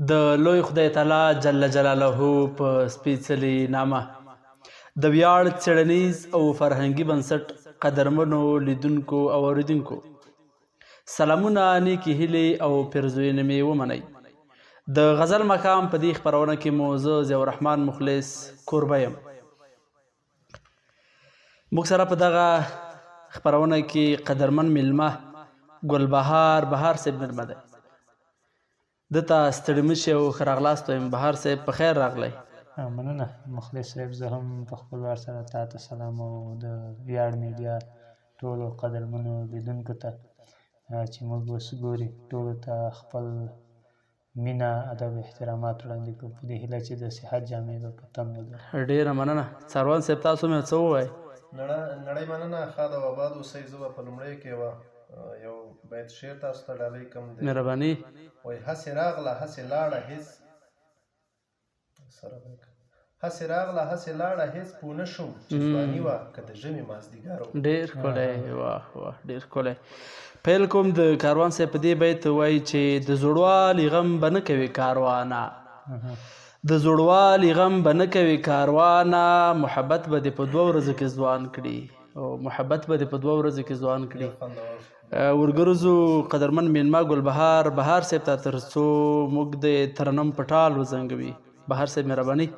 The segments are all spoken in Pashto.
د لوی خدای تعالی جل جلاله په سپېڅلي نامه د ویاړ څېړنیز او فرهنګي بنسټ قدرمنو لیدونکو او اوریدونکو سلامونه، نیکې هیلې او پیرزوینې مې ومنئ. د غزل مقام په دې خپرونه کې مو زه ضیاءالرحمن مخلص کوربه یم. موږ سره په دغه خپرونه کې قدرمن میلمه ګلبهار بهار صاحب میلمه دی. ده ته ستړي مه شي او ښه راغلاست وایم. بهار صاحب په خیر راغلی. مننه مخلص صاحب، زه هم په خپل وار سره تا ته سلام او د ویاړ میډیا ټولو قدرمنو لیدونکو ته چې موږ اوس ګوري ټولو ته خپل مینه، ادب، احترامات وړاندې کوم، په دې هیله چې د صحت جامې به په تن ولرئ. ډېره مننه څاروان صاحب، تاسو هم یو څه ووایئ. نړۍ مننه، ښاد او اباد اوسئ. زه به په لومړیو کې یوه یو بیت شعر تاسو ته ډالۍ کوم دی. مهرباني. وای هسې راغله هسې لاړه هیڅ سره به هسې راغله هسې لاړه هیڅ پوه نه شوم چې ځواني وه که د ژمي مازدیګر و. ډېر ښکلی، واه واه، ډېر ښکلی. پیل کوم د کاروان صاحب په دې بیت، وایي چې د زوړوالي غم به نه کوي کاروانه، د زوړوالي غم به نه کوي کاروانه، محبت به دې په دوه ورځو کې ځوان کړي، او محبت به دې په دوه ورځو کې ځوان کړي. ورګرځو قدرمن میلمه ګلبهار بهار صاحب ته، تر څو موږ د ترنم په ټال وزنګوي. بهار صاحب مهرباني.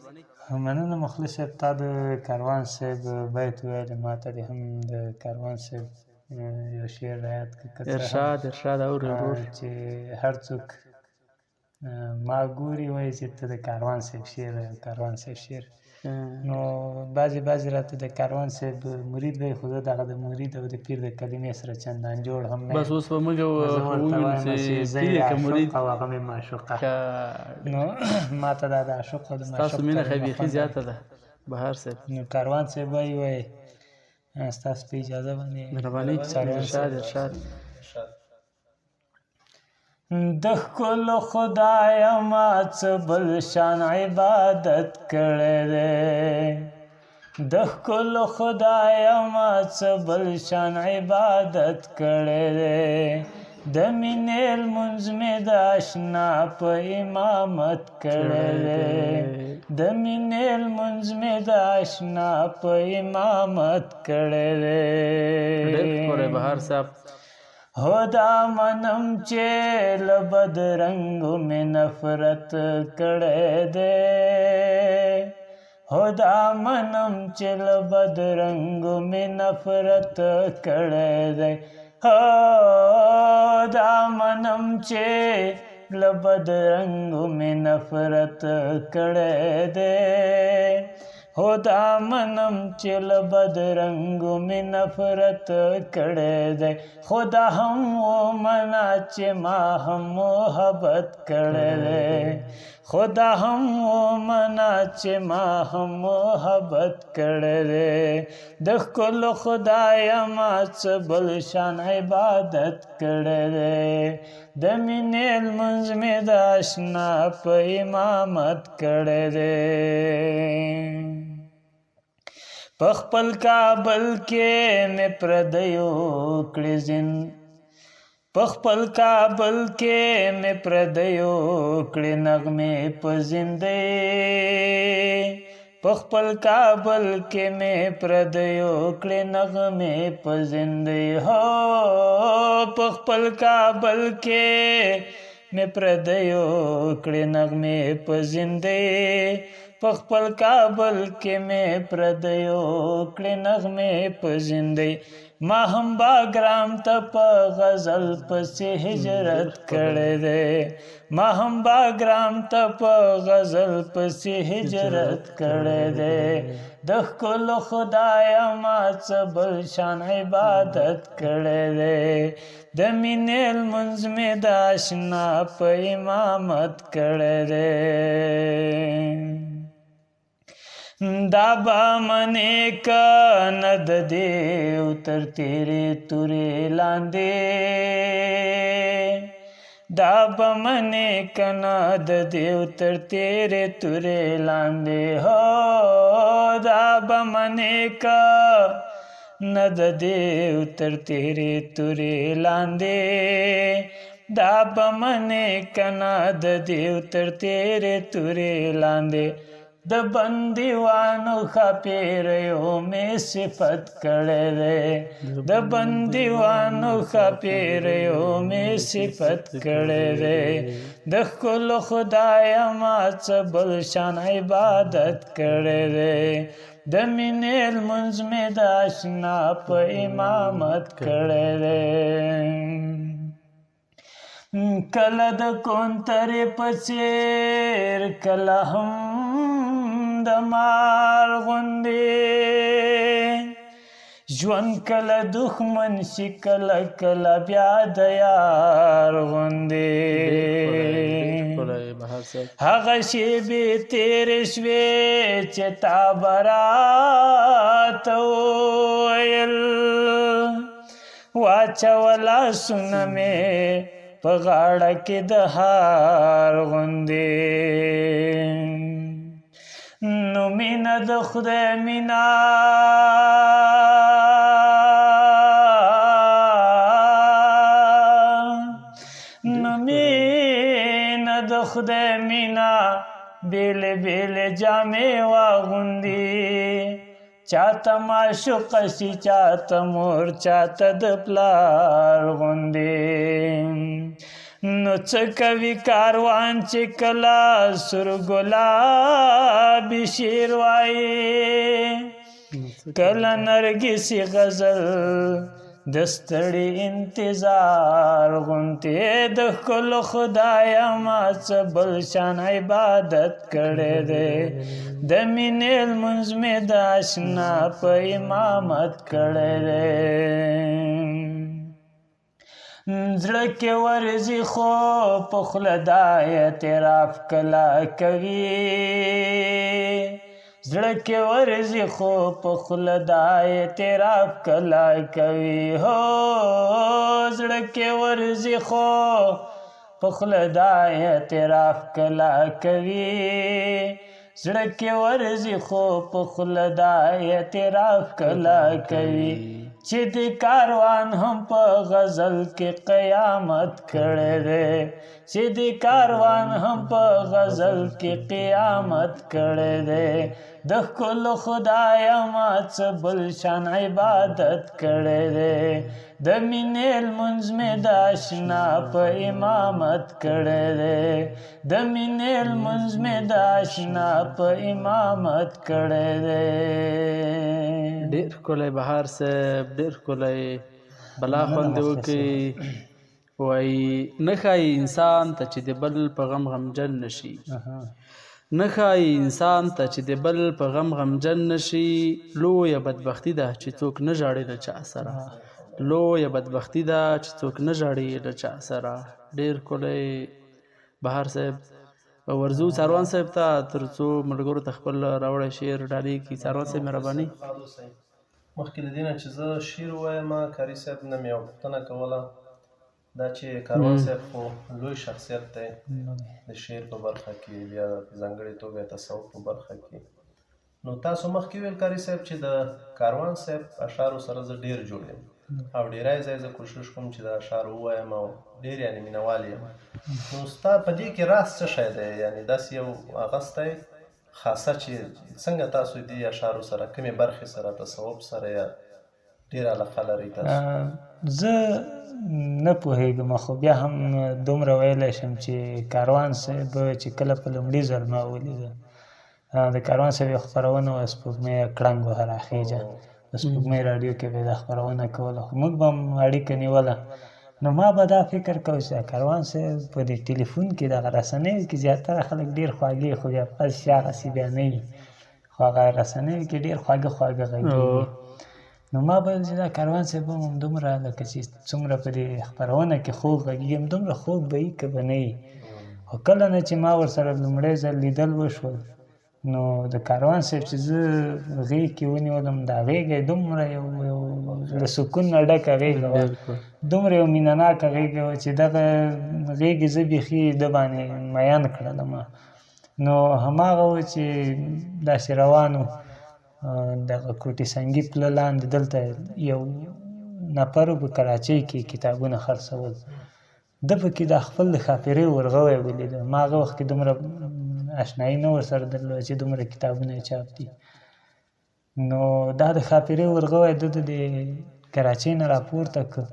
مننه مخلص صاحب، تا د کاروان صاحب بیت ویل، ما ته دې هم د کاروان صاحب یو شعر رایاد کړ. ارشاد ارشاد. اوري ورور. چې هر څوک ما ګوري وایي چې ته د کاروان صاحب شعر وایې، کاروان صاحب شعر، نو بعضې بعضې راته د کاروان صاحب مرید وایي، خو زه دغه د مرید او د پیر د کلمې سره چندان جوړ هم نه. بس اوس به موږ ووینو چې زه پیر که مرید او هغه مې معشوقه، نو ما ته دا د عاشق او د معشوق ستاسو مینه خو بیخي زیاته ده بهار صاحب. نو کاروان صاحب وایي، وایي ستاسو په اجازه باندې. مهرباني. ارشاد ارشاد. د ښکلو خدای ما څه بل شان عبادت کړی دی، د ښکلو خدای ما څه بل شان عبادت کړی دی، د مینې لمونځ مې د اشنا په امامت کړی دی، د مینې لمونځ مې د اشنا په امامت کړی دی. ډېر ښکلی بهار صاحب. هدا منم چې له بدرنګو مې نفرت کړی دی، هدا منم چې له بدرنګو مې نفرت کړی دی، هدا منم چې له بدرنګو مې نفرت کړی دی، هدا منم چې له بدرنګو مې نفرت کړی دی، خدا هم ومنه چې ما هم محبت کړی دی، خدا هم ومنه چې ما هم محبت کړی دی، د ښکلو خدای ما څه بل شان عبادت کړی دی، د مینې لمونځ مې د اشنا په امامت کړی دی. په خپل کابل کې مې پردیو کړې زین، په خپل کابل کې مې پردیو کړې نغمې په زندۍ، په خپل کابل کې مې پردیو کړې نغمې په زندۍ، هو په خپل کابل کې مې پردیو کړې نغمې په زندۍ، په خپل کابل کې مې پردیو کړې نغمې په زندۍ، ما هم باګرام ته په غزل پسې هجرت کړی دی، ما هم باګرام ته په غزل پسې هجرت کړی دی، د ښکلو خدای ما څه بل شان عبادت کړی دی، د مینې لمونځ مې د اشنا په امامت کړی دی. دا به منې که نه د دیو تر تیرې تورې لاندې، دا به منې که نه د دیو تر تیرې تورې لاندې، هو دا به منې که نه د دیو تر تیرې تورې لاندې، دا به منې کنه د دیو تر تیرې تورې لاندې د بندیوانو ښاپېریو مې صفت کړی دی، د بندیوانو ښاپېریو مې صفت کړی دی، د ښکلو خدایه ما څه بل شان عبادت کړی دی، د مینې لمونځ مې د اشنا په امامت کړی دی. کله د کونترې په څېر، کله هم د مار غوندې، ژوند کله دښمن شي، کله کله بیا د یار غوندې. هغه شېبې تېرې شوې چې تا به راته وویل، واچوه لاسونه مې په غاړه کې د هار غوندې. نو مینه د خدای مینه، نو مینه د خدای مینه، بېلې بېلې جامې واغوندي، چاته معشوقه شي، چاته مور، چاته د پلار غوندې. نو څه کوي کاروان چې کله سور ګلابي شعر وایي، کله نرګسي غزل د ستړي انتظار غوندې. د ښکلو خدایه ما څه بل شان عبادت کړی دی، د مینې لمونځ مې د اشنا په امامت کړی دی. زړه کې ورځي خو په خوله دا اعتراف کله کوي، زړه کې ورځي خو په خوله دا اعتراف کله کوي، هو زړه کې ورځي خو په خوله دا اعتراف کله کوي، زړه کې ورځي خو په خوله دا اعتراف کله کوي، چې د کاروان هم په غزل کې قیامت کړی دی، چې د کاروان هم په غزل کې قیامت کړی دی، د ښکلو خدایه ما څه بل شان عبادت کړی دی، د مینې لمونځ مې د اشنا په امامت کړی دی، د مینې لمونځ مې د اشنا په امامت کړی دی. ډېر ښکلی بهار صاحب، ډېر ښکلی، بلا خوند دې وکړي. وایي نه ښایي انسان ته چې د بل په غم غمجن نه شي، نه ښایي انسان ته چې د بل په غم غمجن نه شي، لویه بدبختي ده چې څوک نه ژاړي له چا سره، لویه بدبختي ده چې څوک نه ژاړي له چا سره. ډېر ښکلی بهار صاحب. ورځو څاروان صاحب ته تر څو ملګرو ته خپل راوړی شعر ډالۍ کړي. څاروان صاحب مهرباني. مخکې له دې نه چې زه شعر ووایم، قاري صاحب نه مې یوه پوښتنه کوله، دا چې کاروان صاحب خو لوی شخصیت دی د شعر په برخه کې، بیا په ځانګړې توګه تصوف په برخه کې، نو تاسو مخکې ویل قاري صاحب چې د کاروان صاحب اشعارو سره زه ډیر جوړ یم او ډیری ځای زه کوشش کوم چې د اشعار ووایم او ډیر یعنې مینوال یم، نو ستا په دې کې راز څه شی دی؟ یعنې داسې یو هغه ستی خاصه چې څنګه تاسو دې اشعارو سره کومې برخې سره تصوف سره یا ډېره علاقه لرئ تاسو؟ زه نه پوهېږم، خو بیا هم دومره ویلی شم چې کاروان صاحب چې کله په لومړي ځل ما ولیده، د کاروان صاحب یو خپرونه وه سپوږمۍ کړنګ وه راخېژه، د سپوږمۍ راډیو کې به یې دا خپرونه کوله، خو موږ به هم اړیکه نیوله، نو ما به دا فکر کاوه چې کاروان صاحب په دې ټلیفون کې دغه رسنیو کې زیاتره خلک ډېر خواږه، خو بیا پس چې هغسې بیا نه وي، خو هغه رسنیو کې ډېر خواږه خواږه غږېږي. نو ما به ویل چې دا کاروان صاحب هم همدومره لکه چې څومره په دې خپرونه کې خوږ غږېږي، همدومره خوږ به وي که به نه وي. خو کله نه چې ما ورسره لومړی ځل لیدل وشول، نو د کاروان صاحب چې زه غېږ کې ونیولم، دا غېږه یې دومره یو له سکون نه ډکه غېږه وه، دومره یو مینه ناکه غېږه وه چې دغه غېږې زه بیخي ده باندې میین کړلم. نو هماغه و چې داسې روان و، دغه کوټې سنګي پله لاندې دلته یو نفر په کراچۍ کې کتابونه خرڅول، ده پکې دا خپل د ښاپېرۍ ورغوی ولیده. ما هغه وخت کې دومره اشنایي نه ورسره درلوده چې دومره کتابونه یې چاپ دي. نو دا د ښاپېرۍ ورغوی ده د دې کراچۍ نه راپورته کړ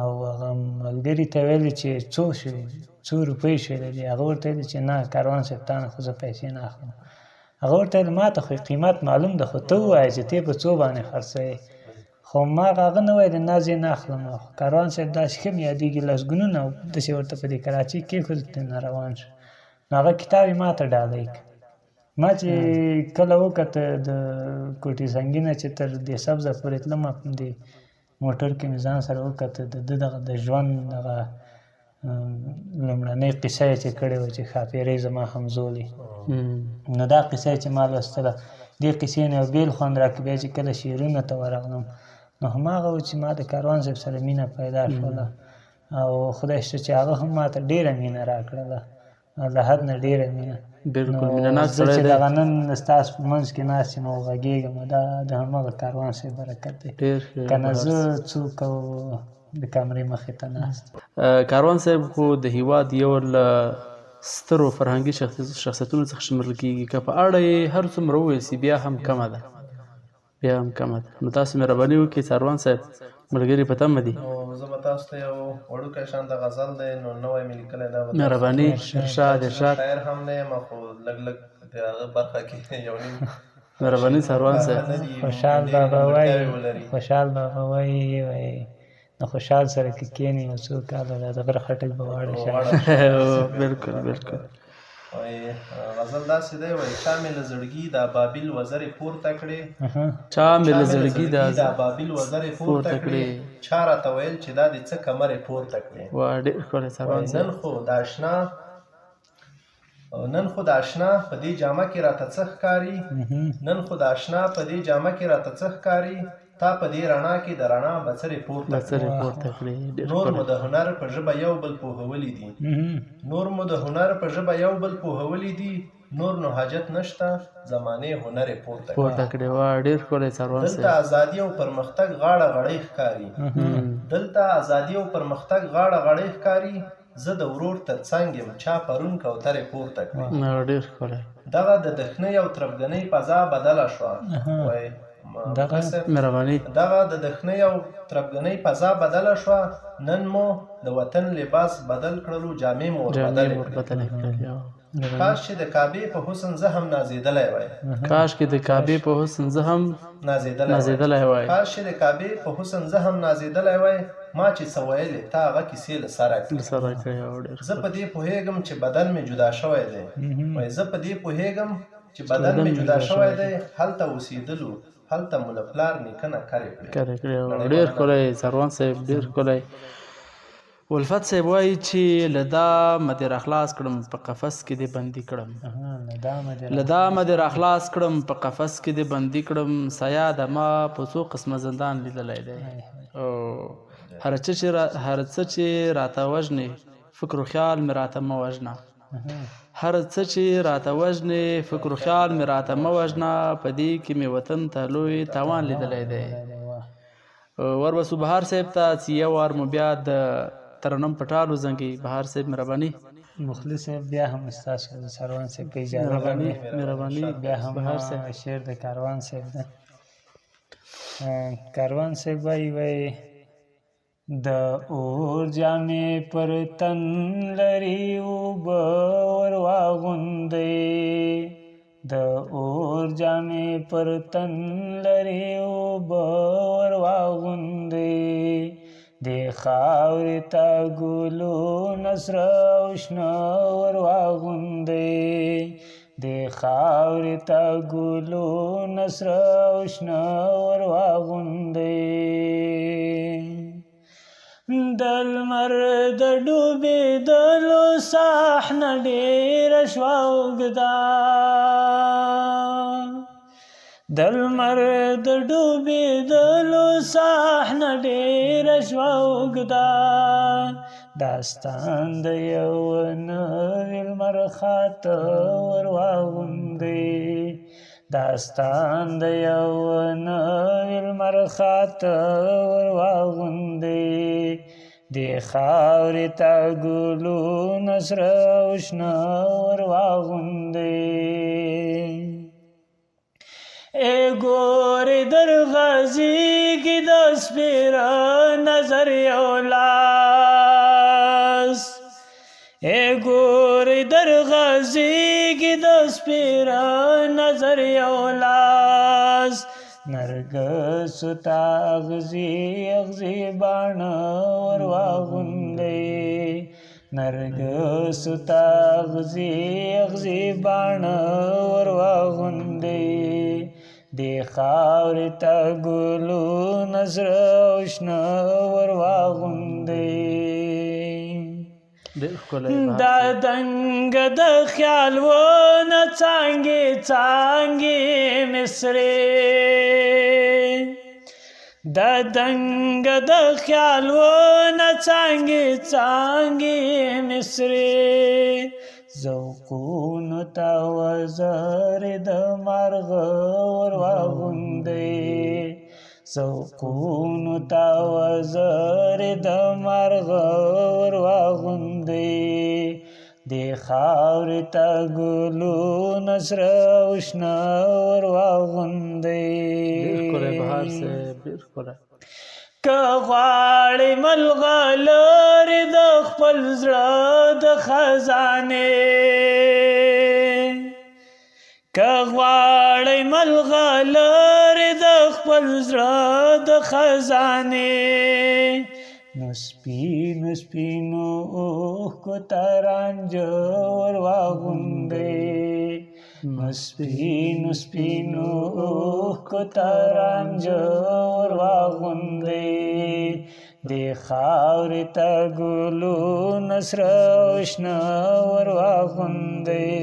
او هغه ملګري ته ویل چې څو شوې، څو روپۍ شوې د دې؟ هغه ورته ویل چې نه کاروان صاحب تا نه خو زه پیسې نه اخلم. هغه ورته ویل ما ته خو یې قیمت معلوم ده، خو ته ووایه چې ته په څو باندې خرڅوې. خو ما هغه نه ویل نه زه یې نه اخلم. خو کاروان صاحب داسې ښه مې یادېږي لسګونونه داسې ورته په دې کراچۍ کېښود، ترېنه روان شو. نو هغه کتاب یې ما ته ډالۍ کړ. ما چې کله وکته د کوټې سنګینه چې تر دې سبزه پورې تلم، دې موټر کې مې ځان سره وکته، د ده دغه د ژوند دغه لومړنۍ قصه یې چې کړې وه چې ښاپېرۍ زما همزولې، نو دا قصه یې چې ما لوستله، دې قصې نه یو بېل خوند راکړ. بیا چې کله شعرونو ته ورغلم نو هماغه و چې ما د کاروان صاحب سره مینه پیدا شوله او خدای شته چې هغه هم ما ته ډېره مینه راکړله، له حد نه ډېره مینه. بالکل مینه ناک زه سړی چې دی. دغه نن ستاسو په منځ کې ناست یم او غږېږم، دا د هماغه کاروان صاحب برکت دی. ډېر ښه که نه بهار زه صاحب. څوک او د کمرې مخې ته ناست. کاروان صاحب خو د هیواد یو له سترو فرهنګي شخصیتونو څخه شمېرل کېږي، که په اړه یې هر څومره وویل سي بیا هم کمه ده، بیا هم کمه ده. نو تاسو مهرباني وکړئ څاروان صاحب، ملګري په تمه دي. نو زه به تاسو ته یو وړوکی شان د غزل دی، نو نوی مې لیکلی دا به تاسو ته مهرباني. ارشاد زه ارشاد. شاعر هم نه یم، خو لږ لږ د هغه برخه کې یو نیم مهرباني شعرونه څاروان پاخه صاحب. نه دي، خوشحال ممکن ډېرې بابا وایي، نیمګړتیاوې ولري. خوشحال بابا وایي، وایي نو خوشحال سره که کښېنې یو څو کاله دا د غره خټک به واړه شي. واړه شي. بالکل بالکل. وایي غزل داسې دی، وایي چا مې له زړګي د ابابیل وزرې پورته کړې، چا مې چا له مې له زړګي زړګي د ابابیل وزرې پورته پورته کړې، کړې. چا راته ویل چې دا دې څه کمرې پورته کړې. وا ډېر ښکلی څاروان وایي صاحب. نن خو د اشنا، نن خو د اشنا په دې جامه کې راته څه ښکاري، نن خو د اشنا په دې جامه کې راته څه ښکاري، تا په دې رڼا کې د رڼا بڅرې پورته بڅرې کړې. پورته کړې. ډېر نور مو ښکلی. د هنر په ژبه یو بل پوهولي دي، نور مو د هنر په ژبه یو بل پوهولي دي، نور نو حاجت نشته زمانې هنر یې پورته کړې. پورته کړې. وا ډېر ښکلی څاروان دلته صاحب. ازادي او پرمختګ غاړه غړۍ ښکاري، دلته ازادي او پرمختګ غاړه غړۍ ښکاري، زه د ورور تر څنګ یم چا پرون کوترې پورته کړې. ډېر ښکلی. دغه د دښنۍ او تربګنۍ فضا بدله شوه. وایي دغه مهرباني. دغه د دښنۍ او تربګنۍ فضا بدله شوه، نن مو د وطن لباس بدل کړلو، جامې مو جامې وربدلې مو کړې. وربدلې کړې. کاش چې د کعبې په حسن زه هم نازېدلی وای، کاش کې د کعبې په حسن زه هم نازېدلی وای، نازېدلی وای. کاش چې د کعبې په حسن زه هم نازېدلی وای، ما چې څه ویلې تا هغه کیسې له سره کړې. له سره کړې. او ډېر زه په دې پوهېږم چې بدن مې جدا شوی دی، وایي زه په دې پوهېږم چې بدن مې جدا شوی دی، هلته اوسېدلو هلته مو له پلار نیکه نه کرې کړې. کرې کړې. ډېر ښکلی څاروان صاحب، ډېر ښکلی. الفت صاحب وایي چې له دامه دې راخلاص کړم په قفس کې دې بندي کړم، له دامه دې راخلاص کړم په قفس کې دې بندي کړم، صیاده ما په څو قسمه زندان لیدلی دی، او هر څه چې راته وژنې فکر و خیال مې راته مه وژنه، هر څه چې راته وژنې فکر و خیال مې راته مه وژنه، په دې کې مې وطن ته لوی تاوان لیدلی دی. وربسو بهار صاحب ته چې یو وار مو بیا د ترنم په ټال وزنګوي. بهار صاحب مهرباني. مخلص صاحب بیا هم ستاسو د څاروان صاحب په اجازه مهرباني مهرباني. بیا هم بهار صاحب شعر د کاروان صاحب ده. کاروان صاحب وایي، وایي د اور جامې پر تن لري اوبه ور واغوندئ، د اور جامې پر تن لري اوبه ور واغوندئ، دې خاورې ته ګلونه سره او شنه ور واغوندئ، دې خاورې ته ګلونه سره او شنه ور واغوندئ، د لمر د ډوبېدلو صحنه ډېره شوه اوږده، د لمر د ډوبېدلو صحنه ډېره شوه اوږده، داستان د یو نوي لمر خاته ور واغوندئ، داستان د یو نوي لمر خاته ور واغوندئ، دې خاورې ته ګلونه سره او شنه ور واغوندئ. ای ګورې در غځېږي د سپېره نظر یو لاس، ای ګورې در غځېږي د سپېره نظر یو لاس، نرګسو ته اغزي اغزي باڼه ور واغوندئ، نرګسو ته اغزي اغزي باڼه ور واغوندئ. دې خاورې ته ګلونه سره او شنه ور واغوندئ. ډېر ښکلی بهار دا صاحب. دنګ د خیال ونه څانګې څانګې مصرې، دا دنګ د خیال ونه څانګې څانګې مصرې، ذوقونو ته وزرې د مارغه ور واغوندئ، ذوقونو ته وزرې د مارغه ور واغوندئ. دې خاورې ته ګلونه سره او شنه ور واغوندئ. ډېر ښکلی بهار صاحب، ډېر ښکلی. که غواړې ملغلرې د خپل زړه د خزانې، که غواړې ملغلرې د خپل زړه د خزانې، نو سپینو سپینو اوښکو ته رانجه ور واغوندئ، نو سپینو سپینو اوښکو ته رانجه ور واغوندئ. دې خاورې ته ګلونه سره او شنه ور واغوندئ.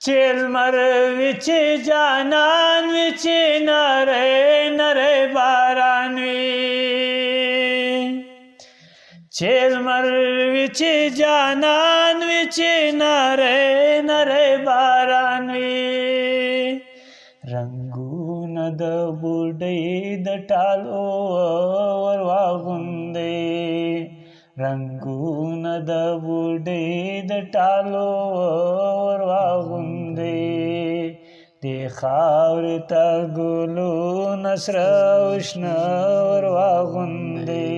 چې لمر وي چې جانان وي چې نری نری باران وي، چې لمر وي چې جانان وي چې نری نری باران وي، رنګونه د بوډۍ د ټال ور واغوندئ، رنګونه د بوډۍ د ټالو ور واغوندئ. دې خاورې ته ګلونه سره او شنه ور واغوندئ.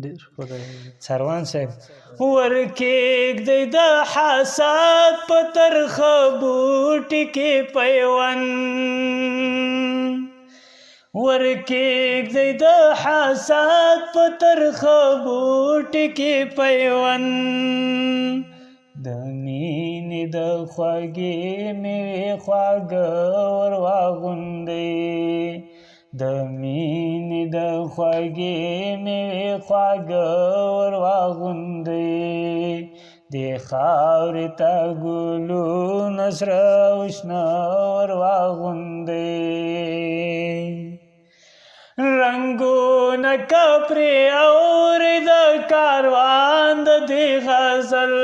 ډېر ښکلی. څاروان صاحب، ورکېږدئ د حسد په ترخه بوټي کې پیوند، ورکېږدئ د حسد په ترخه بوټي کې پیوند، د مینې د خوږې میوې خواږه ور واغوندئ، د مینې د خوږې میوې خواږه ور واغوندئ. دې خاورې ته ګلونه سره او شنه ور واغوندئ. رنګونه که پرې اوري د کاروان د دې غزل،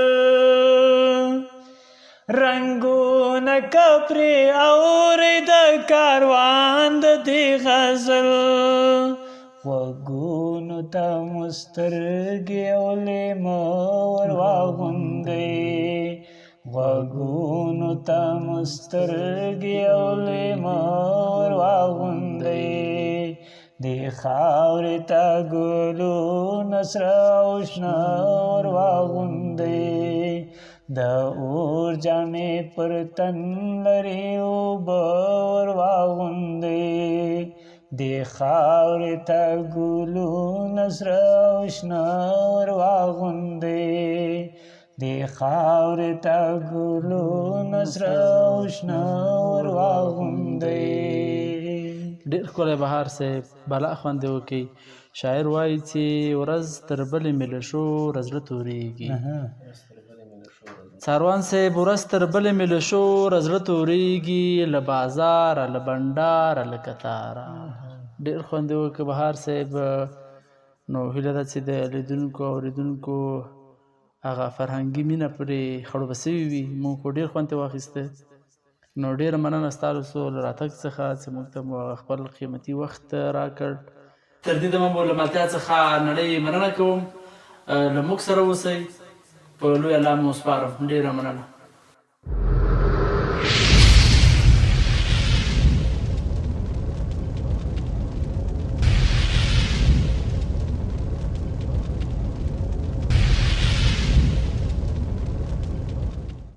رنګونه که پرې اوري د کاروان د دې غزل، غوږونو ته مو سترګې او لېمه ور واغوندئ، غوږونو ته مو سترګې او لېمه ور واغوندئ. دې خاورې ته ګلونه سره او شنه ور واغوندئ. د اور جامې پر تن لري اوبه ور واغوندئ. دې خاورې ته ګلونه سره او شنه ور واغوندئ، دې خاورې ته ګلونه سره او شنه ور واغوندئ. ډېر ښکلی بهار صاحب، بلا خوند دې وکړي. شاعر وایي چې ورځ تر بلې مې له شوره زړه تورېږي. څاروان صاحب، ورځ تر بلې مې له شوره زړه تورېږي، له بازاره له بنډاره له کتاره. ډېر خوند یې وکړ بهار صاحب. نو هیله ده چې د لیدونکو او اورېدونکو هغه فرهنګي مینه پرې خړوبه سوې وي. موږ خو ډېر خوند ترې واخیسته. نو ډېره مننه ستاسو له راتګ څخه چې موږ ته مو هغه خپل قیمتي وخت راکړ. تر دې دمه مو له ملتیا څخه نړۍ مننه کوم. له موږ سره اوسئ. په لوی الله مو سپارم. ډېره مننه.